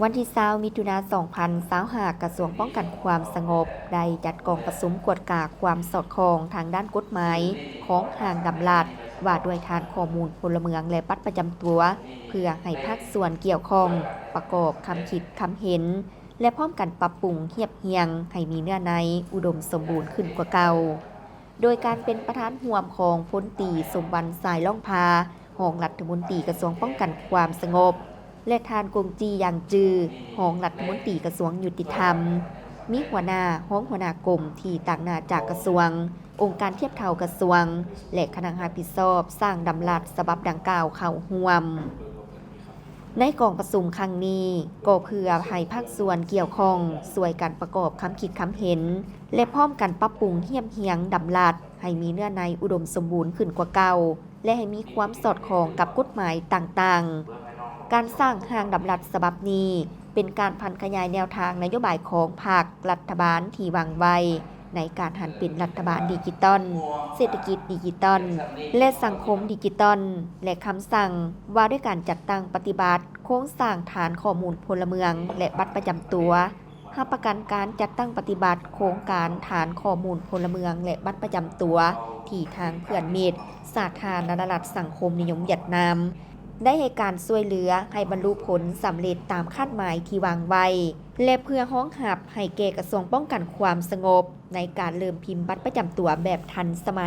ວັນທີຊາວ ມິຖຸນາ ສອງພັນຊາວຫ້າ ກະຊວງປ້ອງກັນຄວາມສະຫງົບ ໄດ້ຈັດກອງປະຊຸມກວດກາຄວາມສອດຄ່ອງທາງດ້ານກົດໝາຍຂອງຮ່າງດຳລັດ ວ່າດ້ວຍຖານຂໍ້ມູນພົນລະເມືອງ ແລະ ບັດປະຈຳຕົວ ເພື່ອໃຫ້ພາກສ່ວນກ່ຽວຂ້ອງປະກອບຄຳຄິດຄຳເຫັນ ແລະ ພ້ອມກັນປັບປຸງຮຽບຮຽງໃຫ້ມີເນື້ອໃນອຸດົມສົມບູນຂຶ້ນກວ່າເກົ່າ. ໂດຍການເປັນປະທານຮ່ວມຂອງພົນຕີ ສົມວັນ ສາຍລ້ອງພາ ຮອງລັດຖະມົນຕີກະຊວງປ້ອງກັນຄວາມສະຫງົບ ແລະ ທ່ານ ກົງຈີ ຢາງຈື ຮອງລັດຖະມົນຕີກະຊວງຍຸຕິທຳ, ມີຫົວໜ້າ, ຮອງຫົວໜ້າກົມທີ່ຕາງໜ້າຈາກກະຊວງ, ອົງການທຽບເທົ່າກະຊວງ ແລະ ຄະນະຮັບຜິດຊອບສ້າງດຳລັດສະບັບດັ່ງກ່າວເຂົ້າຮ່ວມ. ໃນກອງປະຊຸມຄັ້ງນີ້ ກໍເພື່ອໃຫ້ພາກສ່ວນກ່ຽວຂ້ອງຊ່ວຍກັນປະກອບຄຳຄິດຄຳເຫັນ ແລະ ພ້ອມກັນປັບປຸງຮຽບຮຽງດຳລັດໃຫ້ມີເນື້ອໃນອຸດົມສົມບູນຂຶ້ນກວ່າເກົ່າ ແລະ ໃຫ້ມີຄວາມສອດຄ່ອງກັບກົດໝາຍຕ່າງໆ. ການສ້າງຮ່າງດຳລັດສະບັບນີ້ ເປັນການຜັນຂະຫຍາຍແນວທາງນະໂຍບາຍຂອງພັກ, ລັດຖະບານທີ່ວາງໄວ້ ໃນການຫັນເປັນລັດຖະບານດິຈິຕອນ, ເສດຖະກິດດິຈິຕອນ ແລະ ສັງຄົມດິຈິຕອນ ແລະ ຄຳສັ່ງວ່າດ້ວຍການຈັດຕັ້ງປະຕິບັດໂຄງສ້າງຖານຂໍ້ມູນພົນລະເມືອງ ແລະ ບັດປະຈຳຕົວ, ຮັບປະກັນການຈັດຕັ້ງປະຕິບັດໂຄງການຖານຂໍ້ມູນພົນລະເມືອງ ແລະ ບັດປະຈຳຕົວ ທີ່ທາງເພື່ອນມິດສາທາລະນະລັດສັງຄົມນິຍົມຫວຽດນາມ ໄດ້ໃຫ້ການຊ່ວຍເຫຼືອໃຫ້ບັນລຸຜົນສຳເລັດຕາມຄາດໝາຍທີ່ວາງໄວ້ ແລະ ເພື່ອຮອງຮັບໃຫ້ແກ່ກະຊວງປ້ອງກັນຄວາມສະຫງົບ ໃນການເລີ່ມພິມບັດປະຈຳຕົວແບບທັນສະໄໝ.